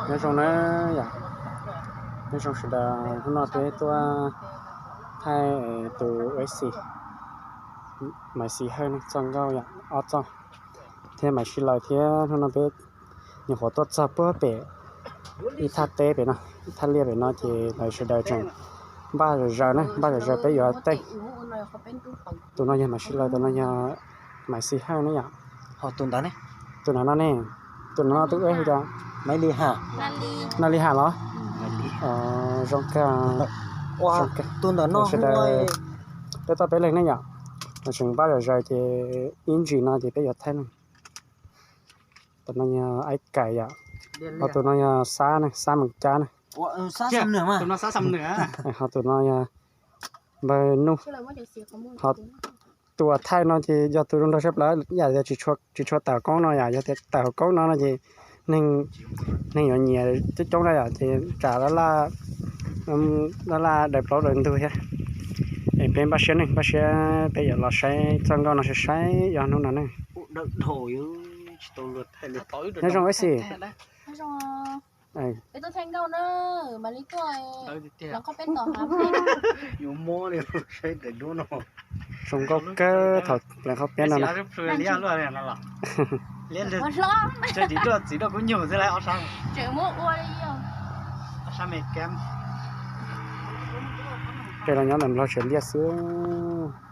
Nyob zoo na yom, nyob zoo sawv daws, hnub no peb tuaj thaij tus Ueb Xis, Maiv Xis Hawj txoj nkauj yom, ob txoj, thiab Maiv Sib Laws thiab. Hnub no peb nyuam qhuav tuaj txog puag pem ib thaj teb pem no, ib thaj liaj pem no ces lawv sawv daws tseem npaj zom zaws na, npaj zom zaws peb yuav teej. Tus no yog Maiv Sib Laws, tus no yog Maiv Xis Hawj ne yom. Ho tus ntawd ne? Tus no no ne, tus no no tus Ueb hu cas? Maiv Lis Ham. Maiv Lis Ham los? Zoo kawg. Tus ntawm no sawv daws peb toj peb leeg ne yom, tseem npaj zom zaws ces ib ntsis no ces peb yuav thaij ne. Tus no yog Aib Kais yom, ho tus no yog Xab ne, Xab Mees Cab ne. Ho tus no yog npawg Nuj. Ho tus uas thaij no ces yog tus zoo nraug sab plaws, yam tias tsis tshua tawm hauv koob no yom, yog tias tawm hauv koob no no ces neeg, neeg yuav nyiam coob coob na yom, ces tsam laj laj daws plaub daws ntug thiab. Es peb npaj siab ne, npaj siab peb yuav los saib txoj nkauj no saib saib yog hnub no ne. Nyob zoo Ueb Xis. Zoo nkauj kawg thaum pleev qhov piab no na. Ces los nyob ntawm Nplog tsev liaj xwb.